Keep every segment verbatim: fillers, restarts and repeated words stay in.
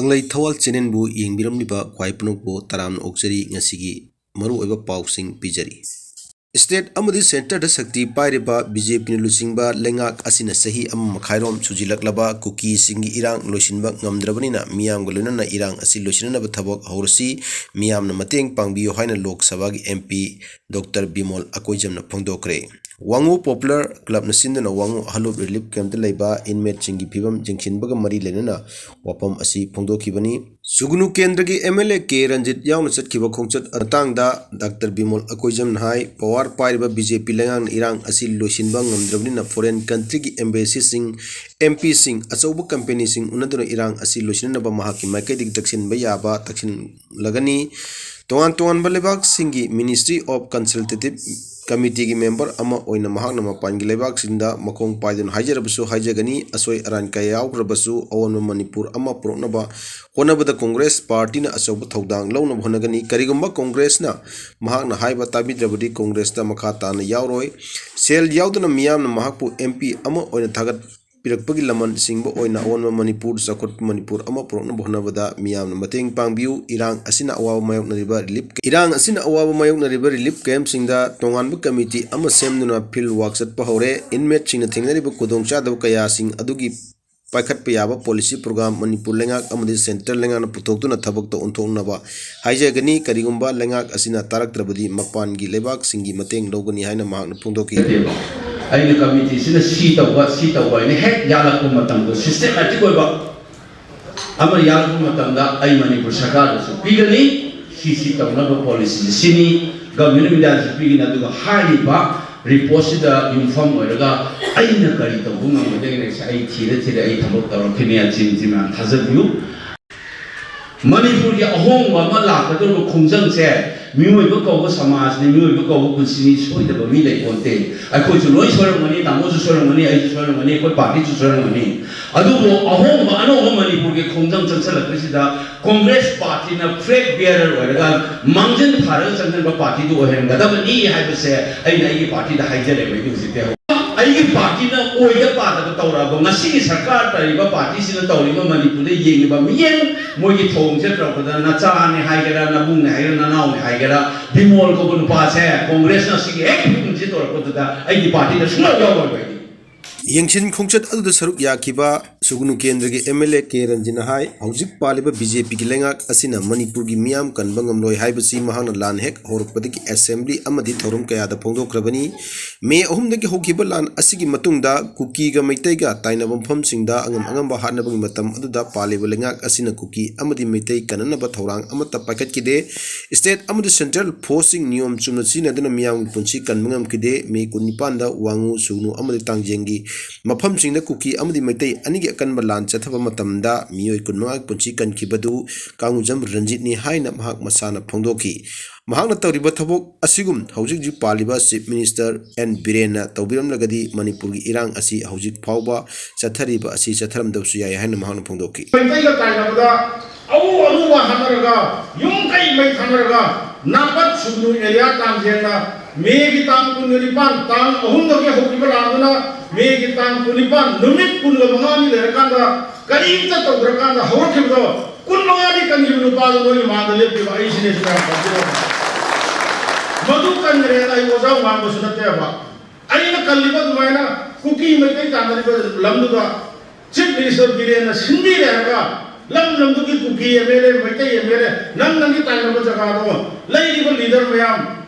ꯀꯪꯂꯩ ꯊꯋꯥꯜ ꯆꯦꯅꯦꯜꯕꯨ ꯌꯦꯡꯕꯤꯔꯝꯂꯤꯕ ꯈ꯭ꯋꯥꯏ ꯄꯨꯝꯅꯃꯛꯄꯨ ꯇꯔꯥꯝꯅ ꯑꯣꯛꯆꯔꯤ꯫ ꯉꯁꯤꯒꯤ ꯃꯔꯨꯑꯣꯏꯕ ꯄꯥꯎꯁꯤꯡ ꯄꯤꯖꯔꯤ꯫ ꯁ꯭ꯇꯦꯠ ꯑꯃꯗꯤ ꯁꯦꯟꯇꯔꯗ ꯁꯛꯇꯤ ꯄꯥꯏꯔꯤꯕ ꯕꯤ ꯖꯦ ꯄꯤꯅ ꯂꯨꯆꯤꯡꯕ ꯂꯩꯉꯥꯛ ꯑꯁꯤꯅ ꯆꯍꯤ ꯑꯃ ꯃꯈꯥꯏꯔꯣꯝ ꯁꯨꯖꯤꯜꯂꯛꯂꯕ ꯀꯨꯀꯤꯁꯤꯡꯒꯤ ꯏꯔꯥꯡ ꯂꯣꯏꯁꯤꯟꯕ ꯉꯝꯗ꯭ꯔꯕꯅꯤꯅ ꯃꯤꯌꯥꯝꯒ ꯂꯣꯏꯅꯅ ꯏꯔꯥꯡ ꯑꯁꯤ ꯂꯣꯏꯁꯤꯟꯅꯅꯕ ꯊꯕꯛ ꯍꯧꯔꯁꯤ, ꯃꯤꯌꯥꯝꯅ ꯃꯇꯦꯡ ꯄꯥꯡꯕꯤꯌꯨ ꯍꯥꯏꯅ ꯂꯣꯛ ꯁꯚꯥꯒꯤ M P doctor Bimol ꯑꯀꯣꯏꯖꯝꯅ ꯐꯣꯡꯗꯣꯛꯈ꯭ꯔꯦ꯫ ꯋꯥꯉꯨ popular ꯀ꯭ꯂꯕꯅ ꯁꯤꯟꯗꯨꯅ ꯋꯥꯉꯨ ꯍꯂꯨꯞ ꯔꯤꯂꯤꯐ ꯀꯦꯝꯞꯇ ꯂꯩꯕ ꯏꯟꯃꯦꯠꯁꯤꯡꯒꯤ ꯐꯤꯕꯝ ꯌꯦꯡꯁꯤꯟꯕꯒ ꯃꯔꯤ ꯂꯩꯅꯅ ꯋꯥꯐꯝ ꯑꯁꯤ ꯐꯣꯡꯗꯣꯛꯈꯤꯕꯅꯤ꯫ ꯁꯨꯒꯅꯨ ꯀꯦꯟꯗ꯭ꯔꯒꯤ M L A K Ranjit ꯌꯥꯎꯅ ꯆꯠꯈꯤꯕ ꯈꯣꯡꯆꯠ ꯃꯇꯥꯡꯗ ꯗꯥꯛꯇꯔ ꯕꯤꯃꯣꯜ ꯑꯀꯣꯏꯖꯝꯅ ꯍꯥꯏ, ꯄꯋꯥꯔ ꯄꯥꯏꯔꯤꯕ ꯕꯤ ꯖꯦ ꯄꯤ ꯂꯩꯉꯥꯛꯅ ꯏꯔꯥꯡ ꯑꯁꯤ ꯂꯣꯏꯁꯤꯟꯕ ꯉꯝꯗ꯭ꯔꯕꯅꯤꯅ ꯐꯣꯔꯦꯟ ꯀꯟꯇ꯭ꯔꯤꯒꯤ ꯑꯦꯝꯕꯦꯁꯤꯁꯤꯡ, ꯑꯦꯝ ꯄꯤꯁꯤꯡ, ꯑꯆꯧꯕ ꯀꯝꯄꯦꯅꯤꯁꯤꯡ ꯎꯅꯗꯨꯅ ꯏꯔꯥꯡ ꯑꯁꯤ ꯂꯣꯏꯁꯤꯟꯅꯕ ꯃꯍꯥꯛꯀꯤ ꯃꯥꯏꯀꯩꯗꯒꯤ ꯇꯛꯁꯤꯟꯕ ꯌꯥꯕ ꯇꯛꯁꯤꯟꯂꯒꯅꯤ꯫ ꯇꯣꯉꯥꯟ ꯇꯣꯉꯥꯟꯕ ꯂꯩꯕꯥꯛꯁꯤꯡꯒꯤ Ministry of Consultative Committeeꯒꯤ ꯃꯦꯝꯕꯔ ꯑꯃ ꯑꯣꯏꯅ ꯃꯍꯥꯛꯅ ꯃꯄꯥꯟꯒꯤ ꯂꯩꯕꯥꯛꯁꯤꯡꯗ ꯃꯈꯣꯡ ꯄꯥꯏꯗꯨꯅ ꯍꯥꯏꯖꯔꯕꯁꯨ ꯍꯥꯏꯖꯒꯅꯤ, ꯑꯁꯣꯏ ꯑꯔꯥꯟ ꯀꯌꯥ ꯌꯥꯎꯈ꯭ꯔꯕꯁꯨ ꯑꯑꯣꯟꯕ ꯃꯅꯤꯄꯨꯔ ꯑꯃ ꯄꯨꯔꯛꯅꯕ ꯍꯣꯠꯅꯕꯗ ꯀꯣꯡꯒ꯭ꯔꯦꯁ ꯄꯥꯔꯇꯤꯅ ꯑꯆꯧꯕ ꯊꯧꯗꯥꯡ ꯂꯧꯅꯕ ꯍꯣꯠꯅꯒꯅꯤ꯫ ꯀꯔꯤꯒꯨꯝꯕ ꯀꯣꯡꯒ꯭ꯔꯦꯁꯅ ꯃꯍꯥꯛꯅ ꯍꯥꯏꯕ ꯇꯥꯕꯤꯗ꯭ꯔꯕꯗꯤ ꯀꯣꯡꯒ꯭ꯔꯦꯁꯇ ꯃꯈꯥ ꯇꯥꯅ ꯌꯥꯎꯔꯣꯏ꯫ ꯁꯦꯜ ꯌꯥꯎꯗꯅ ꯃꯤꯌꯥꯝꯅ ꯃꯍꯥꯛꯄꯨ ꯑꯦꯝ ꯄꯤ ꯑꯃ ꯑꯣꯏꯅ ꯊꯥꯒꯠꯄꯤꯔꯛꯄꯒꯤ ꯂꯃꯟ ꯁꯤꯡꯕ ꯑꯣꯏꯅ ꯑꯑꯣꯟꯕ ꯃꯅꯤꯄꯨꯔ, ꯆꯥꯎꯈꯠꯄ ꯃꯅꯤꯄꯨꯔ ꯑꯃ ꯄꯨꯔꯛꯅꯕ ꯍꯣꯠꯅꯕꯗ ꯃꯤꯌꯥꯝꯅ ꯃꯇꯦꯡ ꯄꯥꯡꯕꯤꯌꯨ꯫ ꯏꯔꯥꯡ ꯑꯁꯤꯅ ꯑꯋꯥꯕ ꯃꯥꯌꯣꯛꯅꯔꯤꯕ ꯔꯤꯂꯤꯐ, ꯏꯔꯥꯡ ꯑꯁꯤꯅ ꯑꯋꯥꯕ ꯃꯥꯌꯣꯛꯅꯔꯤꯕ ꯔꯤꯂꯤꯐ ꯀꯦꯝꯞꯁꯤꯡꯗ ꯇꯣꯉꯥꯟꯕ ꯀꯃꯤꯇꯤ ꯑꯃ ꯁꯦꯝꯗꯨꯅ ꯐꯤꯜꯗ ꯋꯥꯔꯛ ꯆꯠꯄ ꯍꯧꯔꯦ꯫ ꯏꯟꯃꯦꯠꯁꯤꯡꯅ ꯊꯦꯡꯅꯔꯤꯕ ꯈꯨꯗꯣꯡꯆꯥꯗꯕ ꯀꯌꯥꯁꯤꯡ ꯑꯗꯨꯒꯤ ꯄꯥꯏꯈꯠꯄ ꯌꯥꯕ ꯄꯣꯂꯤꯁꯤ ꯄ꯭ꯔꯣꯒ꯭ꯔꯥꯝ ꯃꯅꯤꯄꯨꯔ ꯂꯩꯉꯥꯛ ꯑꯃꯗꯤ ꯁꯦꯟꯇ꯭ꯔꯦꯜ ꯂꯩꯉꯥꯛꯅ ꯄꯨꯊꯣꯛꯇꯨꯅ ꯊꯕꯛꯇ ꯑꯣꯟꯊꯣꯛꯅꯕ ꯍꯥꯏꯖꯒꯅꯤ꯫ ꯀꯔꯤꯒꯨꯝꯕ ꯂꯩꯉꯥꯛ ꯑꯁꯤꯅ ꯇꯥꯔꯛꯇ꯭ꯔꯕꯗꯤ ꯃꯄꯥꯟꯒꯤ ꯂꯩꯕꯥꯛꯁꯤꯡꯒꯤ ꯃꯇꯦꯡ ꯂꯧꯒꯅꯤ ꯍꯥꯏꯅ ꯃꯍꯥꯛꯅ ꯐꯣꯡꯗꯣꯛꯈꯤ꯫ ꯅꯠꯇꯦꯕ꯫ ꯑꯩꯅ ꯀꯃꯤꯇꯤꯁꯤꯅ ꯁꯤ ꯇꯧꯕ, ꯁꯤ ꯇꯧꯕ ꯍꯥꯏꯅ ꯍꯦꯛ ꯌꯥꯜꯂꯛꯄ ꯃꯇꯝꯗ systematic ꯑꯣꯏꯕ ꯑꯃ ꯌꯥꯜꯂꯛꯄ ꯃꯇꯝꯗ ꯑꯩ ꯃꯅꯤꯄꯨꯔ ꯁꯔꯀꯥꯔꯗꯁꯨ ꯄꯤꯒꯅꯤ꯫ ꯁꯤ ꯁꯤ ꯇꯧꯅꯕ ꯄꯣꯂꯤꯁꯤꯁꯤ ꯁꯤꯅꯤ, Government of Indiaꯗꯁꯨ ꯄꯤꯒꯅꯤ꯫ ꯑꯗꯨꯒ ꯍꯥꯏꯔꯤꯕ ꯔꯤꯄꯣꯔꯠꯁꯤꯗ ꯌꯨꯝꯐꯝ ꯑꯣꯏꯔꯒ ꯑꯩꯅ ꯀꯔꯤ ꯇꯧꯕ ꯉꯝꯒꯗꯒꯦ ꯍꯥꯏꯁꯦ ꯑꯩ ꯊꯤꯔ ꯊꯤꯔ ꯑꯩ ꯊꯕꯛ ꯇꯧꯔꯛꯈꯤꯅꯤ꯫ ꯑꯁꯤ ꯃꯌꯥꯝ ꯊꯥꯖꯕꯤꯌꯨ꯫ ꯃꯅꯤꯄꯨꯔꯒꯤ ꯑꯍꯣꯡꯕ ꯑꯃ ꯂꯥꯛꯀꯗꯧꯔꯤꯕ ꯈꯣꯡꯖꯪꯁꯦ ꯃꯤꯑꯣꯏꯕ ꯀꯧꯕ ꯁꯃꯥꯖꯅꯤ, ꯃꯤꯑꯣꯏꯕ ꯀꯧꯕ ꯄꯨꯟꯁꯤꯅꯤ, ꯁꯣꯏꯗꯕ ꯃꯤ ꯂꯩꯄꯣꯟꯇꯦ꯫ ꯑꯩꯈꯣꯏꯁꯨ ꯂꯣꯏ ꯁꯣꯏꯔꯝꯒꯅꯤ, ꯇꯥꯃꯣꯁꯨ ꯁꯣꯏꯔꯝꯒꯅꯤ, ꯑꯩꯁꯨ ꯁꯣꯏꯔꯝꯒꯅꯤ, ꯑꯩꯈꯣꯏ ꯄꯥꯔꯇꯤꯁꯨ ꯁꯣꯏꯔꯝꯒꯅꯤ꯫ ꯑꯗꯨꯕꯨ ꯑꯍꯣꯡꯕ ꯑꯅꯧꯕ ꯃꯅꯤꯄꯨꯔꯒꯤ ꯈꯣꯡꯖꯪ ꯆꯪꯁꯤꯜꯂꯛꯄꯁꯤꯗ ꯀꯣꯡꯒ꯭ꯔꯦꯁ ꯄꯥꯔꯇꯤꯅ flag bearer ꯑꯣꯏꯔꯒ ꯃꯥꯡꯖꯤꯟ ꯊꯥꯔꯒ ꯆꯪꯁꯤꯟꯕ ꯄꯥꯔꯇꯤꯗꯨ ꯑꯣꯏꯍꯟꯒꯗꯕꯅꯤ ꯍꯥꯏꯕꯁꯦ ꯑꯩꯅ ꯑꯩꯒꯤ ꯄꯥꯔꯇꯤꯗ ꯍꯥꯏꯖꯔꯦꯕ ꯑꯩꯗꯤ ꯍꯧꯖꯤꯛꯇꯤ꯫ ꯑꯩꯒꯤ ꯄꯥꯔꯇꯤꯅ ꯑꯣꯏꯗ ꯄꯥꯗꯕ ꯇꯧꯔꯛꯑꯕ, ꯉꯁꯤꯒꯤ ꯁꯔꯀꯥꯔ ꯇꯧꯔꯤꯕ ꯄꯥꯔꯇꯤꯁꯤꯅ ꯇꯧꯔꯤꯕ ꯃꯅꯤꯄꯨꯔꯗ ꯌꯦꯡꯉꯤꯕ ꯃꯤꯠꯌꯦꯡ, ꯃꯣꯏꯒꯤ ꯊꯧꯑꯣꯡꯁꯦ ꯇꯧꯔꯛꯄꯗ, ꯅꯆꯥꯅꯦ ꯍꯥꯏꯒꯦꯔꯥ, ꯅꯕꯨꯡꯅꯦ ꯍꯥꯏꯒꯦꯔꯥ, ꯅꯅꯥꯎꯅꯦ ꯍꯥꯏꯒꯦꯔꯥ, ꯕꯤꯃꯣꯜ ꯀꯧꯕ ꯅꯨꯄꯥꯁꯦ ꯀꯣꯡꯒ꯭ꯔꯦꯁꯅ ꯁꯤꯒꯤ ꯍꯦꯛ ꯐꯤꯕꯝꯁꯤ ꯇꯧꯔꯛꯄꯗꯨꯗ ꯑꯩꯒꯤ ꯄꯥꯔꯇꯤꯗ ꯁꯨꯡꯌꯥꯎ ꯌꯥꯎꯔꯣꯏꯕ ꯑꯩꯗꯤ꯫ ꯌꯦꯡꯁꯤꯟ ꯈꯣꯡꯆꯠ ꯑꯗꯨꯗ ꯁꯔꯨꯛ ꯌꯥꯈꯤꯕ ꯁꯨꯒꯅꯨ ꯀꯦꯟꯗ꯭ꯔꯒꯤ ꯑꯦꯝ ꯑꯦꯜ ꯑꯦ ꯀꯦ ꯔꯟꯖꯤꯅ ꯍꯥꯏ, ꯍꯧꯖꯤꯛ ꯄꯥꯜꯂꯤꯕ ꯕꯤ ꯖꯦ ꯄꯤꯒꯤ ꯂꯩꯉꯥꯛ ꯑꯁꯤꯅ ꯃꯅꯤꯄꯨꯔꯒꯤ ꯃꯤꯌꯥꯝ ꯀꯟꯕ ꯉꯝꯂꯣꯏ ꯍꯥꯏꯕꯁꯤ ꯃꯍꯥꯛꯅ ꯂꯥꯟ ꯍꯦꯛ ꯍꯧꯔꯛꯄꯗꯒꯤ ꯑꯦꯁꯦꯝꯕ꯭ꯂꯤ ꯑꯃꯗꯤ ꯊꯧꯔꯝ ꯀꯌꯥꯗ ꯐꯣꯡꯗꯣꯛꯈ꯭ꯔꯕꯅꯤ꯫ ꯃꯦ ꯑꯍꯨꯝꯗꯒꯤ ꯍꯧꯈꯤꯕ ꯂꯥꯟ ꯑꯁꯤꯒꯤ ꯃꯇꯨꯡꯗ ꯀꯨꯀꯤꯒ ꯃꯩꯇꯩꯒ ꯇꯥꯏꯅꯕ ꯃꯐꯝꯁꯤꯡꯗ ꯑꯉꯝ ꯑꯉꯝꯕ ꯍꯥꯠꯅꯕꯒꯤ ꯃꯇꯝ ꯑꯗꯨꯗ ꯄꯥꯜꯂꯤꯕ ꯂꯩꯉꯥꯛ ꯑꯁꯤꯅ ꯀꯨꯀꯤ ꯑꯃꯗꯤ ꯃꯩꯇꯩ ꯀꯟꯅꯅꯕ ꯊꯧꯔꯥꯡ ꯑꯃꯠꯇ ꯄꯥꯏꯈꯠꯈꯤꯗꯦ꯫ ꯁ꯭ꯇꯦꯠ ꯑꯃꯗꯤ ꯁꯦꯟꯇ꯭ꯔꯦꯜ ꯐꯣꯔꯁꯁꯤꯡ ꯅꯤꯌꯣꯝ ꯆꯨꯝꯅ ꯁꯤꯖꯤꯟꯅꯗꯨꯅ ꯃꯤꯌꯥꯝꯒꯤ ꯄꯨꯟꯁꯤ ꯀꯟꯕ ꯉꯝꯈꯤꯗꯦ꯫ ꯃꯦ ꯀꯨꯟꯅꯤꯄꯥꯟꯗ ꯋꯥꯉꯨ, ꯁꯨꯒꯅꯨ ꯑꯃꯗꯤ ꯇꯥꯡꯖꯦꯡꯒꯤ ꯃꯐꯝꯁꯤꯡꯗ ꯀꯨꯀꯤ ꯑꯃꯗꯤ ꯃꯩꯇꯩ ꯑꯅꯤꯒꯤ ꯑꯀꯟꯕ ꯂꯥꯟ ꯆꯠꯊꯕ ꯃꯇꯝꯗ ꯃꯤꯑꯣꯏ ꯀꯨꯟꯃꯉꯥꯒꯤ ꯄꯨꯟꯁꯤ ꯀꯟꯈꯤꯕꯗꯨ ꯀꯥꯡꯖꯝ ꯔꯟꯖꯤꯠꯅꯤ ꯍꯥꯏꯅ ꯃꯍꯥꯛ ꯃꯁꯥꯅ ꯐꯣꯡꯗꯣꯛꯈꯤ꯫ ꯃꯍꯥꯛꯅ ꯇꯧꯔꯤꯕ ꯊꯕꯛ ꯑꯁꯤꯒꯨꯝ ꯍꯧꯖꯤꯛ ꯍꯧꯖꯤꯛ ꯄꯥꯜꯂꯤꯕ ꯆꯤꯐ ꯃꯤꯅꯤꯁꯇꯔ ꯑꯦꯟ ꯕꯤꯔꯦꯟꯅ ꯇꯧꯕꯤꯔꯝꯂꯒꯗꯤ ꯃꯅꯤꯄꯨꯔꯒꯤ ꯏꯔꯥꯡ ꯑꯁꯤ ꯍꯧꯖꯤꯛ ꯐꯥꯎꯕ ꯆꯠꯊꯔꯤꯕ ꯑꯁꯤ ꯆꯠꯊꯔꯝꯗꯕꯁꯨ ꯌꯥꯏ ꯍꯥꯏꯅ ꯃꯍꯥꯛꯅ ꯐꯣꯡꯗꯣꯛꯈꯤ꯫ ꯃꯩꯇꯩꯒ ꯇꯥꯏꯅꯕꯗ ꯑꯎ ꯑꯅꯨꯕ ꯍꯥꯠꯅꯔꯒ, ꯌꯨꯝ ꯀꯩ ꯃꯩ ꯊꯥꯅꯔꯒ, ꯅꯥꯄꯠ ꯁꯨꯒꯅꯨ ꯑꯦꯔꯤꯌꯥ ꯇꯥꯡꯖꯦꯡꯅ ꯃꯦꯒꯤ ꯇꯥꯡ ꯀꯨꯟꯒ ꯅꯤꯄꯥꯟ, ꯇꯥꯡ ꯑꯍꯨꯝꯗꯒꯤ ꯍꯧꯈꯤꯕ ꯂꯥꯟꯗꯨꯅ ꯃꯦꯒꯤ ꯇꯥꯡ ꯀꯨꯟꯅꯤꯄꯥꯟ, ꯅꯨꯃꯤꯠ ꯀꯨꯟꯒ ꯃꯉꯥꯅꯤ ꯂꯩꯔꯀꯥꯟꯗ, ꯀꯔꯤꯝꯇ ꯇꯧꯗ꯭ꯔꯀꯥꯟꯗ ꯍꯧꯔꯛꯈꯤꯕꯗꯣ, ꯀꯨꯟꯃꯉꯥꯗꯤ ꯀꯟꯈꯤꯕ ꯅꯨꯄꯥꯗꯣ ꯅꯣꯏꯒꯤ ꯃꯥꯡꯗ ꯂꯦꯞꯄꯤꯕ ꯑꯩꯁꯤꯅꯦ ꯁꯤꯅ ꯌꯥꯝ ꯐꯖꯩ꯫ ꯃꯗꯨ ꯀꯟꯈ꯭ꯔꯦꯅ ꯑꯩ ꯑꯣꯖꯥ ꯉꯥꯡꯕꯁꯨ ꯅꯠꯇꯦꯕ꯫ ꯑꯩꯅ ꯀꯜꯂꯤꯕ ꯑꯗꯨꯃꯥꯏꯅ ꯀꯨꯀꯤ ꯃꯩꯇꯩ ꯇꯥꯟꯅꯔꯤꯕ ꯂꯝꯗꯨꯗ ꯆꯤꯐ ꯃꯤꯅꯤꯁꯇꯔ ꯕꯤꯔꯦꯟꯅ ꯁꯤꯟꯕꯤꯔꯦ ꯍꯥꯏꯔꯒ ꯂꯝ ꯂꯝꯗꯨꯒꯤ Kuki M L A, Meitei M L A, ꯅꯪ ꯅꯪꯒꯤ ꯇꯥꯏꯅꯕ ꯖꯒꯥꯗꯣ ꯂꯩꯔꯤꯕ ꯂꯤꯗꯔ ꯃꯌꯥꯝ,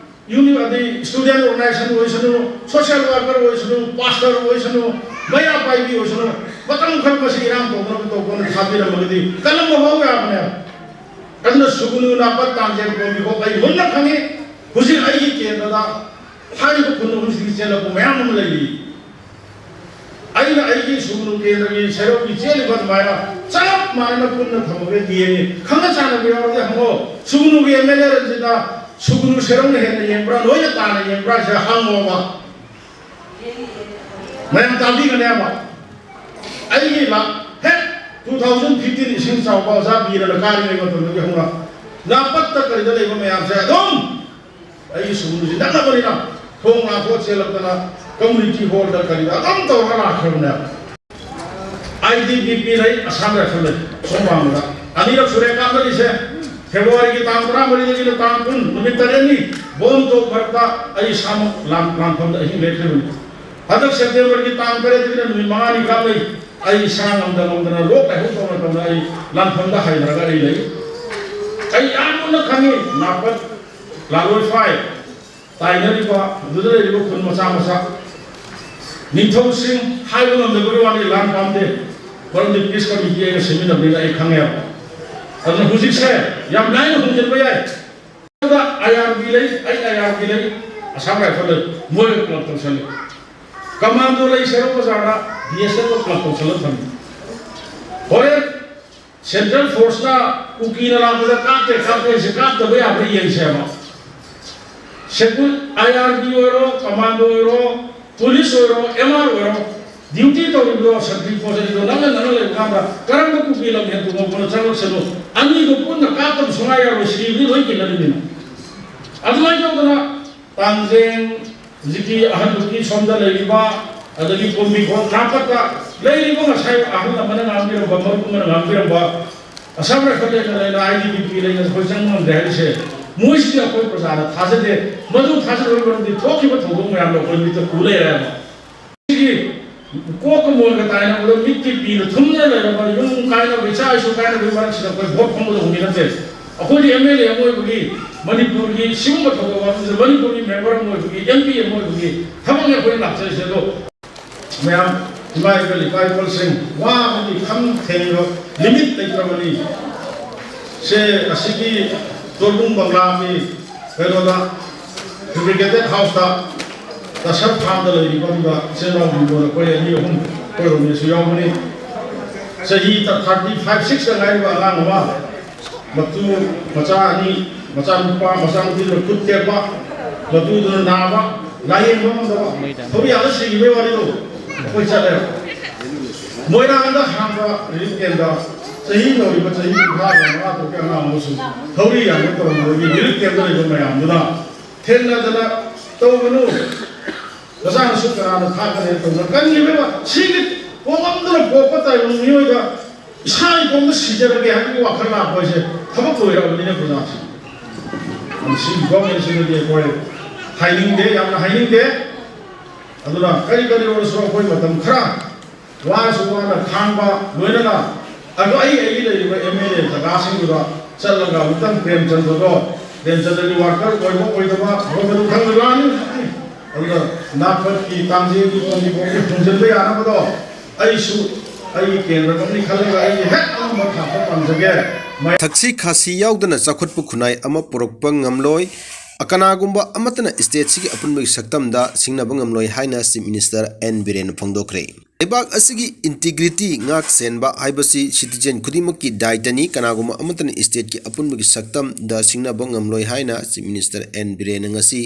ꯌꯨꯅꯤ-, ꯑꯗꯩ ꯁ꯭ꯇꯨꯗꯦꯟ ꯑꯣꯔꯒꯅꯥꯏꯖꯦꯁꯟ ꯑꯣꯏꯁꯅꯨ, ꯁꯣꯁꯤꯌꯦꯜ ꯋꯥꯔꯀꯔ ꯑꯣꯏꯁꯅꯨ, ꯄꯥꯁꯇꯔ ꯑꯣꯏꯁꯅꯨ, ꯃꯩꯔꯥ ꯄꯥꯏꯕꯤ ꯑꯣꯏꯁꯅꯨ, ꯃꯇꯝ ꯈꯔ ꯃꯁꯤ ꯏꯔꯥꯡ ꯇꯧꯗꯅꯕ ꯇꯧꯕꯅ ꯊꯥꯕꯤꯔꯝꯃꯒꯗꯤ ꯀꯜꯂꯝꯕ ꯐꯥꯎ ꯌꯥꯕꯅꯦ꯫ ꯑꯗꯨꯅ ꯁꯨꯒꯅꯨ ꯅꯥꯄꯠ ꯇꯥꯡꯖꯦꯜ ꯀꯣꯝꯕꯤ ꯈꯣꯠꯄ ꯑꯩ ꯃꯨꯟꯅ ꯈꯪꯉꯤ꯫ ꯍꯧꯖꯤꯛ ꯑꯩꯒꯤ ꯀꯦꯟꯗ꯭ꯔꯗ ꯍꯥꯏꯔꯤꯕ ꯈꯨꯟ ꯑꯍꯨꯝꯁꯤꯒꯤ ꯆꯦꯜꯂꯛꯄ ꯃꯌꯥꯝ ꯑꯃ ꯂꯩꯔꯤ꯫ ꯑꯩꯅ ꯑꯩꯒꯤ ꯁꯨꯒꯅꯨ ꯀꯦꯟꯗ꯭ꯔꯒꯤ ꯁꯦꯔꯧꯒꯤ ꯆꯦꯜꯂꯤꯕ ꯑꯗꯨꯃꯥꯏꯅ ꯆꯞ ꯃꯥꯟꯅꯅ ꯄꯨꯟꯅ ꯊꯝꯃꯒ ꯌꯦꯡꯉꯤ꯫ ꯈꯪꯅ ꯆꯥꯟꯅꯕ ꯌꯥꯎꯔꯗꯤ ꯍꯪꯉꯣ꯫ ꯁꯨꯒꯅꯨꯒꯤ ꯑꯦꯝ ꯑꯦꯜ ꯑꯦ ꯔꯟꯖꯤꯠꯅ ꯁꯨꯒꯅꯨ ꯁꯦꯔꯧꯅ ꯍꯦꯟꯅ ꯌꯦꯡꯕ꯭ꯔꯥ, ꯂꯣꯏꯅ ꯇꯥꯅ ꯌꯦꯡꯕ꯭ꯔꯥ ꯍꯥꯏꯁꯦ ꯍꯪꯉꯣꯕ꯫ ꯃꯌꯥꯝ ꯇꯥꯕꯤꯒꯅꯦꯕ꯫ ꯑꯩꯒꯤ ꯂꯥꯛ ꯍꯦꯛ two thousand fifteen ꯏꯁꯤꯡ ꯆꯥꯎꯕ ꯑꯣꯖꯥ ꯕꯤꯔꯅ ꯀꯥꯔꯤꯉꯩ ꯃꯇꯝꯗꯒꯤ ꯍꯧꯅ ꯂꯥꯄꯠꯇ ꯀꯔꯤꯗ ꯂꯩꯕ ꯃꯌꯥꯝꯁꯦ ꯑꯗꯨꯝ ꯑꯩꯒꯤ ꯁꯨꯒꯅꯨꯁꯤ ꯅꯛꯅꯕꯅꯤꯅ ꯊꯣꯡ ꯂꯥꯟꯊꯣꯛ ꯆꯦꯜꯂꯛꯇꯅ ꯀꯝꯃ꯭ꯌꯨꯅꯤꯇꯤ ꯍꯣꯜꯗ ꯀꯔꯤꯗ ꯑꯗꯨꯝ ꯇꯧꯔꯒ ꯂꯥꯛꯈ꯭ꯔꯕꯅꯦꯕ꯫ ꯑꯥꯏ ꯇꯤ ꯕꯤ ꯄꯤ ꯂꯩ, ꯑꯁꯥꯝ ꯔꯥꯏꯐꯜ ꯂꯩ꯫ ꯁꯣꯝ ꯋꯥꯡꯃꯗ ꯑꯅꯤꯔꯛ ꯁꯨꯔꯦ ꯀꯥꯞꯅꯔꯤꯁꯦ꯫ ꯐꯦꯕ꯭ꯔꯨꯋꯥꯔꯤꯒꯤ ꯇꯥꯡ ꯇꯔꯥꯃꯔꯤꯗꯒꯤꯅ ꯇꯥꯡ ꯀꯨꯟ, ꯅꯨꯃꯤꯠ ꯇꯔꯦꯠꯅꯤ ꯕꯣꯝ ꯇꯣꯞ ꯃꯔꯛꯇ ꯑꯩ ꯏꯁꯥꯃꯛ ꯂꯥꯟ-, ꯂꯥꯟꯐꯝꯗ ꯑꯍꯤꯡ ꯂꯦꯛꯈ꯭ꯔꯤꯕꯅꯤ꯫ ꯍꯟꯗꯛ ꯁꯦꯞꯇꯦꯝꯕꯔꯒꯤ ꯇꯥꯡ ꯇꯔꯦꯠꯇꯒꯤꯅ ꯅꯨꯃꯤꯠ ꯃꯉꯥꯅꯤ ꯀꯥꯞꯅꯩ꯫ ꯑꯩ ꯏꯁꯥ ꯉꯝꯗ ꯉꯝꯗꯅ ꯂꯣꯛ ꯂꯥꯏꯍꯧ ꯇꯧꯅ ꯇꯧꯅ ꯑꯩ ꯂꯥꯟꯐꯝꯗ ꯍꯥꯏꯊꯔꯒ ꯑꯩ ꯂꯩ꯫ ꯑꯩ ꯌꯥꯝ ꯃꯨꯟꯅ ꯈꯪꯉꯤ ꯅꯥꯄꯠ, ꯂꯥꯂꯣꯏꯐꯥꯏ, ꯇꯥꯏꯅꯔꯤꯕ ꯑꯗꯨꯗ ꯂꯩꯔꯤꯕ ꯈꯨꯟ ꯃꯆꯥ ꯃꯆꯥ, ꯅꯤꯡꯊꯧꯁꯤꯡ ꯍꯥꯏꯕ ꯉꯝꯗꯕꯒꯤ ꯋꯥꯅꯤ, ꯂꯥꯟ ꯄꯥꯝꯗꯦ꯫ ꯃꯔꯝꯗꯤ ꯄꯤꯁ ꯀꯃꯤꯇꯤ ꯑꯩꯒ ꯁꯦꯝꯃꯤꯟꯅꯕꯅꯤꯅ ꯑꯩ ꯈꯪꯉꯦꯕ꯫ ꯑꯗꯨꯅ ꯍꯧꯖꯤꯛꯁꯦ ꯌꯥꯝ ꯂꯥꯏꯅ ꯍꯣꯡꯖꯤꯟꯕ ꯌꯥꯏ꯫ ꯑꯥꯏ ꯑꯥꯔ ꯕꯤ ꯂꯩ, ꯑꯩ ꯑꯥꯏ ꯑꯥꯔ ꯕꯤ ꯂꯩ, ꯑꯁꯥꯝ ꯔꯥꯏꯐꯜ ꯂꯩ, ꯃꯣꯏꯒ ꯀ꯭ꯂꯕ ꯇꯧꯁꯜꯂꯤ꯫ ꯀꯃꯥꯟꯗꯣ ꯂꯩ ꯁꯦꯔꯧ ꯕꯖꯥꯔꯗ, ꯕꯤ ꯑꯦꯁ ꯑꯦꯐꯀ ꯀ꯭ꯂꯕ ꯇꯧꯁꯜꯂ ꯊꯝꯃꯤ꯫ ꯍꯣꯔꯦꯟ ꯁꯦꯟꯇ꯭ꯔꯦꯜ ꯐꯣꯔꯁꯅ ꯀꯨꯀꯤꯅ ꯂꯥꯛꯄꯗ ꯀꯥꯞꯇꯦ, ꯀꯥꯞꯇꯦ ꯍꯥꯏꯁꯦ ꯀꯥꯞꯇꯕ ꯌꯥꯕ꯭ꯔꯥ ꯌꯦꯡꯁꯦꯕ꯫ ꯁꯦꯀꯨ-, ꯑꯥꯏ ꯑꯥꯔ ꯕꯤ ꯑꯣꯏꯔꯣ, ꯀꯃꯥꯟꯗꯣ ꯑꯣꯏꯔꯣ, ꯄꯨꯂꯤꯁ ꯑꯣꯏꯔꯣ, ꯑꯦꯝ ꯑꯥꯔ ꯑꯣꯏꯔꯣ, ꯗ꯭ꯌꯨꯇꯤ ꯇꯧꯔꯤꯕꯗꯣ ꯁꯟꯇ꯭ꯔꯤ ꯐꯣꯔꯁ ꯑꯅꯤꯗꯣ ꯅꯪꯅ ꯅꯪꯅ ꯂꯩꯕ ꯀꯥꯟꯗ ꯀꯔꯝꯕ ꯀꯨꯀꯤ ꯂꯝ ꯍꯦꯟ ꯇꯣꯡꯉꯛꯄꯅꯣ ꯆꯪꯂꯛꯁꯅꯨ, ꯑꯅꯤꯗꯣ ꯄꯨꯟꯅ ꯀꯥꯞꯇꯕ ꯁꯨꯡꯌꯥ ꯌꯥꯔꯣꯏ, ꯁꯤꯕꯗꯤ ꯂꯣꯏ ꯀꯤꯅꯔꯤꯃꯤꯅ꯫ ꯑꯗꯨꯃꯥꯏꯅ ꯇꯧꯗꯅ ꯇꯥꯡꯖꯦꯡ, ꯍꯧꯖꯤꯛꯀꯤ ꯑꯍꯟꯗꯨꯒꯤ ꯁꯣꯝꯗ ꯂꯩꯔꯤꯕ, ꯑꯗꯒꯤ ꯀꯣꯝꯕꯤꯈꯣꯡ ꯅꯥꯀꯠꯇ ꯂꯩꯔꯤꯕ ꯉꯁꯥꯏ ꯑꯍꯜ ꯑꯃꯅ ꯉꯥꯡꯕꯤꯔꯝꯕ, ꯃꯔꯨꯞ ꯑꯃꯅ ꯉꯥꯡꯕꯤꯔꯝꯕ, ꯑꯁꯥꯝ ꯔꯥꯏꯐꯜ ꯂꯩꯅ ꯂꯩꯅ, ꯑꯥꯏ ꯇꯤ ꯕꯤ ꯄꯤ ꯂꯩꯅ ꯑꯩꯈꯣꯏ ꯆꯪꯕ ꯉꯝꯗꯦ ꯍꯥꯏꯔꯤꯁꯦ, ꯃꯣꯏꯁꯤꯗꯤ ꯑꯩꯈꯣꯏ ꯄ꯭ꯔꯖꯥꯅ ꯊꯥꯖꯗꯦ꯫ ꯃꯗꯨ ꯊꯥꯖꯗꯕꯒꯤ ꯃꯔꯝꯗꯤ ꯊꯣꯛꯈꯤꯕ ꯊꯧꯗꯣꯛ ꯃꯌꯥꯝꯗꯣ ꯑꯩꯈꯣꯏ ꯃꯤꯠꯇ ꯎ ꯂꯩꯔꯦ ꯍꯥꯏꯕ꯫ ꯁꯤꯒꯤ ꯀꯣꯛꯀ ꯃꯣꯟꯒ ꯇꯥꯏꯅꯕꯗ ꯃꯤꯠꯀꯤ ꯄꯤꯅ ꯊꯨꯝꯅ ꯂꯩꯔꯕ ꯌꯨꯝ ꯀꯥꯏꯅꯕ, ꯏꯆꯥ ꯏꯁꯨ ꯀꯥꯏꯅꯕꯒꯤ ꯃꯔꯛꯁꯤꯗ ꯑꯩꯈꯣꯏ ꯚꯣꯠ ꯐꯪꯕꯗ ꯍꯧꯕꯤ ꯅꯠꯇꯦ꯫ ꯑꯩꯈꯣꯏꯗꯤ ꯑꯦꯝ ꯑꯦꯜ ꯑꯦ ꯑꯃ ꯑꯣꯏꯕꯒꯤ, ꯃꯅꯤꯄꯨꯔꯒꯤ ꯁꯤꯒꯨꯝꯕ ꯊꯧꯗꯣꯛ ꯋꯥꯊꯣꯛꯁꯤꯗ ꯃꯅꯤꯄꯨꯔꯒꯤ ꯃꯦꯝꯕꯔ ꯑꯃ ꯑꯣꯏꯕꯒꯤ, ꯑꯦꯝ ꯄꯤ ꯑꯃ ꯑꯣꯏꯕꯒꯤ ꯊꯕꯛꯅꯤ ꯑꯩꯈꯣꯏꯅ ꯂꯥꯛꯆꯔꯤꯁꯦ꯫ ꯑꯗꯣ ꯃꯌꯥꯝ, ꯏꯃꯥ ꯏꯕꯦꯜ, ꯏꯄꯥ ꯏꯄꯨꯁꯤꯡ ꯋꯥꯕꯒꯤ ꯈꯝ ꯊꯦꯡꯕ ꯂꯤꯃꯤꯠ ꯂꯩꯇ꯭ꯔꯕꯅꯤ꯫ ꯁꯦ, ꯑꯁꯤꯒꯤ ꯇꯣꯔꯕꯨꯡ ꯕꯪꯒ꯭ꯂꯥꯒꯤ ꯀꯩꯅꯣꯗ, ꯐꯦꯕ꯭ꯔꯤꯀꯦꯇꯦꯠ ꯍꯥꯎꯁꯇ, ꯗꯁꯔꯠ ꯐꯥꯝꯗ ꯂꯩꯔꯤꯕ ꯑꯗꯨꯒ ꯏꯆꯤꯜ ꯏꯅꯥꯎ ꯕꯤꯡꯒꯣꯜ ꯑꯩꯈꯣꯏ ꯑꯅꯤ ꯑꯍꯨꯝ, ꯑꯩꯈꯣꯏꯔꯣꯝꯒꯤꯁꯨ ꯌꯥꯎꯕꯅꯤ꯫ ꯆꯍꯤ ꯊꯥꯔꯇꯤ ꯐꯥꯏꯚ, ꯁꯤꯛꯁꯇ ꯉꯥꯏꯔꯤꯕ ꯑꯉꯥꯡ ꯑꯃ, ꯃꯇꯨ ꯃꯆꯥ ꯑꯅꯤ, ꯃꯆꯥꯅꯨꯄꯥ, ꯃꯆꯥꯅꯨꯄꯤꯗꯨꯅ ꯈꯨꯠ ꯇꯦꯛꯄ, ꯃꯇꯨꯗꯨꯅ ꯅꯥꯕ, ꯂꯥꯌꯦꯡꯕ ꯉꯝꯗꯕ, ꯊꯧꯔꯤ ꯌꯥꯜꯂ ꯁꯤꯈꯤꯕꯒꯤ ꯋꯥꯔꯤꯗꯣ ꯑꯩꯈꯣꯏ ꯆꯠꯂꯦ꯫ ꯃꯣꯏꯔꯥꯡꯗ ꯍꯥꯡꯕ ꯔꯤꯂꯤꯐ ꯀꯦꯝꯗ ꯆꯍꯤ ꯅꯧꯔꯤꯕ ꯆꯍꯤ ꯀꯨꯟꯊ꯭ꯔꯥꯒ ꯃꯉꯥ ꯇꯔꯨꯛꯀꯤ ꯑꯉꯥꯡ ꯑꯃꯁꯨ ꯊꯧꯔꯤ ꯌꯥꯟꯕ ꯇꯧꯔꯝꯕꯗꯒꯤ ꯔꯤꯂꯤꯐ ꯀꯦꯝꯗ ꯂꯩꯕ ꯃꯌꯥꯝꯗꯨꯅ ꯊꯦꯡꯅꯗꯅ ꯇꯧꯒꯅꯨ, ꯄ꯭ꯔꯖꯥꯅꯁꯨ ꯀꯅꯥꯅ ꯊꯥꯛꯀꯅꯤ ꯇꯧꯗꯅ ꯀꯟꯈꯤꯕ ꯁꯤꯒꯤ ꯄꯣꯛꯂꯝꯗꯅ ꯄꯣꯛꯄ ꯇꯥꯏꯕꯪ ꯃꯤꯑꯣꯏꯗ ꯏꯁꯥ ꯏꯇꯣꯝꯇ ꯁꯤꯖꯔꯒꯦ ꯍꯥꯏꯕꯒꯤ ꯋꯥꯈꯜ ꯂꯥꯛꯄ ꯍꯥꯏꯁꯦ ꯊꯕꯛ ꯂꯣꯏꯔꯛꯑꯕꯅꯤꯅ ꯄ꯭ꯔꯖꯥꯁꯦ꯫ ꯑꯗꯨ ꯁꯤꯒꯤ ꯒꯣꯔꯃꯦꯟꯁꯤꯗꯗꯤ ꯑꯩꯈꯣꯏ ꯍꯥꯏꯅꯤꯡꯗꯦ, ꯌꯥꯝꯅ ꯍꯥꯏꯅꯤꯡꯗꯦ꯫ ꯑꯗꯨꯅ ꯀꯔꯤ ꯀꯔꯤ ꯑꯣꯏꯔꯁꯨ ꯑꯩꯈꯣꯏ ꯃꯇꯝ ꯈꯔ ꯋꯥꯔꯁꯨ ꯋꯥꯅ ꯈꯥꯡꯕ, ꯂꯣꯏꯅꯅ ꯑꯗꯣ ꯑꯩ ꯑꯩꯒꯤ ꯂꯩꯔꯤꯕ ꯑꯦꯝ ꯑꯦꯜ ꯑꯦ ꯖꯒꯥꯁꯤꯡꯗꯨꯗ ꯆꯠꯂꯒ ꯑꯃꯨꯛꯇꯪ ꯄ꯭ꯔꯦꯝꯆꯟꯗ꯭ꯔꯗꯣ, ꯄ꯭ꯔꯦꯝꯆꯟꯗ꯭ꯔꯒꯤ ꯋꯥꯀꯔ ꯑꯣꯏꯕ ꯑꯣꯏꯗꯕ ꯑꯩꯈꯣꯏ ꯃꯗꯨ ꯈꯪꯗ ꯂꯥꯛꯑꯅꯤ꯫ ꯑꯗꯨꯅ ꯅꯥꯐꯠꯀꯤ ꯇꯥꯡꯖꯦꯒꯤ ꯀꯣꯟꯕꯤ ꯀꯣꯟꯕꯤ ꯐꯨꯝꯖꯤꯟꯕ ꯌꯥꯅꯕꯗꯣ ꯑꯩꯁꯨ ꯑꯩꯒꯤ ꯀꯦꯟꯗ꯭ꯔ ꯑꯃꯅꯤ ꯈꯜꯂꯒ ꯑꯩꯒꯤ ꯍꯦꯛ ꯑꯉꯝꯕ ꯊꯥꯛꯇ ꯄꯥꯝꯖꯒꯦ꯫ ꯃꯌꯥꯝ ꯊꯛꯁꯤ ꯈꯥꯁꯤ ꯌꯥꯎꯗꯅ ꯆꯥꯎꯈꯠꯄ ꯈꯨꯟꯅꯥꯏ ꯑꯃ ꯄꯨꯔꯛꯄ ꯉꯝꯂꯣꯏ, ꯀꯅꯥꯒꯨꯝꯕ ꯑꯃꯠꯇꯅ ꯁ꯭ꯇꯦꯠꯁꯤꯒꯤ ꯑꯄꯨꯟꯕꯒꯤ ꯁꯛꯇꯝꯗ ꯁꯤꯡꯅꯕ ꯉꯝꯂꯣꯏ ꯍꯥꯏꯅ ꯆꯤꯐ ꯃꯤꯅꯤꯁꯇꯔ ꯑꯦꯟ ꯕꯤꯔꯦꯟꯅ ꯐꯣꯡꯗꯣꯛꯈ꯭ꯔꯦ꯫ ꯂꯩꯕꯥꯛ ꯑꯁꯤꯒꯤ ꯏꯟꯇꯤꯒ꯭ꯔꯤꯇꯤ ꯉꯥꯛ ꯁꯦꯟꯕ ꯍꯥꯏꯕꯁꯤ ꯁꯤꯇꯤꯖꯦꯟ ꯈꯨꯗꯤꯡꯃꯛꯀꯤ ꯗꯥꯏꯇꯅꯤ, ꯀꯅꯥꯒꯨꯝꯕ ꯑꯃꯠꯇꯅ ꯁ꯭ꯇꯦꯠꯀꯤ ꯑꯄꯨꯟꯕꯒꯤ ꯁꯛꯇꯝꯗ ꯁꯤꯡꯅꯕ ꯉꯝꯂꯣꯏ ꯍꯥꯏꯅ ꯆꯤꯐ ꯃꯤꯅꯤꯁꯇꯔ ꯑꯦꯟ ꯕꯤꯔꯦꯟꯅ ꯉꯁꯤ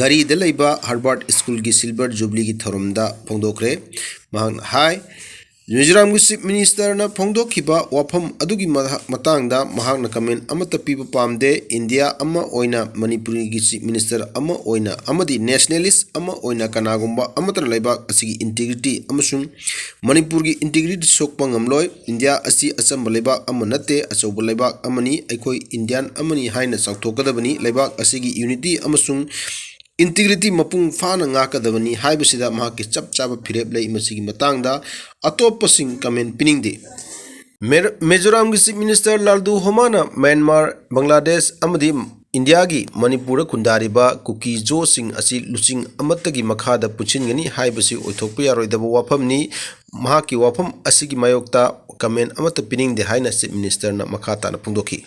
ꯘꯔꯤꯗ ꯂꯩꯕ ꯍꯔꯕꯥꯔꯠ ꯁ꯭ꯀꯨꯜꯒꯤ ꯁꯤꯜꯚꯔ ꯖꯨꯕꯂꯤꯒꯤ ꯊꯧꯔꯝꯗ ꯐꯣꯡꯗꯣꯛꯈ꯭ꯔꯦ꯫ ꯃꯍꯥꯛꯅ ꯍꯥꯏ, ꯃꯤꯖꯣꯔꯥꯝꯒꯤ ꯆꯤꯐ ꯃꯤꯅꯤꯁꯇꯔꯅ ꯐꯣꯡꯗꯣꯛꯈꯤꯕ ꯋꯥꯐꯝ ꯑꯗꯨꯒꯤ ꯃꯇꯥꯡꯗ ꯃꯍꯥꯛꯅ ꯀꯃꯦꯟ ꯑꯃꯠꯇ ꯄꯤꯕ ꯄꯥꯝꯗꯦ꯫ ꯏꯟꯗꯤꯌꯥ ꯑꯃ ꯑꯣꯏꯅ, ꯃꯅꯤꯄꯨꯔꯒꯤ ꯆꯤꯐ ꯃꯤꯅꯤꯁꯇꯔ ꯑꯃ ꯑꯣꯏꯅ ꯑꯃꯗꯤ ꯅꯦꯁꯅꯦꯂꯤꯁ ꯑꯃ ꯑꯣꯏꯅ ꯀꯅꯥꯒꯨꯝꯕ ꯑꯃꯠꯇꯅ ꯂꯩꯕꯥꯛ ꯑꯁꯤꯒꯤ ꯏꯟꯇꯤꯒ꯭ꯔꯤꯇꯤ ꯑꯃꯁꯨꯡ ꯃꯅꯤꯄꯨꯔꯒꯤ ꯏꯟꯇꯤꯒ꯭ꯔꯤꯇꯤ ꯁꯣꯛꯄ ꯉꯝꯂꯣꯏ꯫ ꯏꯟꯗꯤꯌꯥ ꯑꯁꯤ ꯑꯆꯝꯕ ꯂꯩꯕꯥꯛ ꯑꯃ ꯅꯠꯇꯦ, ꯑꯆꯧꯕ ꯂꯩꯕꯥꯛ ꯑꯃꯅꯤ꯫ ꯑꯩꯈꯣꯏ ꯏꯟꯗꯤꯌꯥꯟ ꯑꯃꯅꯤ ꯍꯥꯏꯅ ꯆꯥꯎꯊꯣꯛꯀꯗꯕꯅꯤ꯫ ꯂꯩꯕꯥꯛ ꯑꯁꯤꯒꯤ ꯌꯨꯅꯤꯇꯤ ꯑꯃꯁꯨꯡ ꯏꯟꯇꯤꯒ꯭ꯔꯤꯇꯤ ꯃꯄꯨꯡ ꯐꯥꯅ ꯉꯥꯛꯀꯗꯕꯅꯤ ꯍꯥꯏꯕꯁꯤꯗ ꯃꯍꯥꯛꯀꯤ ꯆꯞ ꯆꯥꯕ ꯐꯤꯔꯦꯞ ꯂꯩ꯫ ꯃꯁꯤꯒꯤ ꯃꯇꯥꯡꯗ ꯑꯇꯣꯞꯄꯁꯤꯡ ꯀꯃꯦꯟ ꯄꯤꯅꯤꯡꯗꯦ꯫ ꯃꯤꯖꯣꯔꯥꯝꯒꯤ ꯆꯤꯐ ꯃꯤꯅꯤꯁꯇꯔ ꯂꯥꯜꯗꯨ ꯍꯣꯃꯥꯅ ꯃ꯭ꯌꯥꯟꯃꯥꯔ, ꯕꯪꯒ꯭ꯂꯥꯗꯦꯁ ꯑꯃꯗꯤ ꯏꯟꯗꯤꯌꯥꯒꯤ ꯃꯅꯤꯄꯨꯔꯗ ꯈꯨꯟꯗꯥꯔꯤꯕ ꯀꯨꯀꯤ ꯖꯣꯁꯤꯡ ꯑꯁꯤ ꯂꯨꯆꯤꯡ ꯑꯃꯠꯇꯒꯤ ꯃꯈꯥꯗ ꯄꯨꯟꯁꯤꯟꯒꯅꯤ ꯍꯥꯏꯕꯁꯤ ꯑꯣꯏꯊꯣꯛꯄ ꯌꯥꯔꯣꯏꯗꯕ ꯋꯥꯐꯝꯅꯤ꯫ ꯃꯍꯥꯛꯀꯤ ꯋꯥꯐꯝ ꯑꯁꯤꯒꯤ ꯃꯥꯌꯣꯛꯇ ꯀꯃꯦꯟ ꯑꯃꯠꯇ ꯄꯤꯅꯤꯡꯗꯦ ꯍꯥꯏꯅ ꯆꯤꯐ ꯃꯤꯅꯤꯁꯇꯔꯅ ꯃꯈꯥ ꯇꯥꯅ ꯐꯣꯡꯗꯣꯛꯈꯤ꯫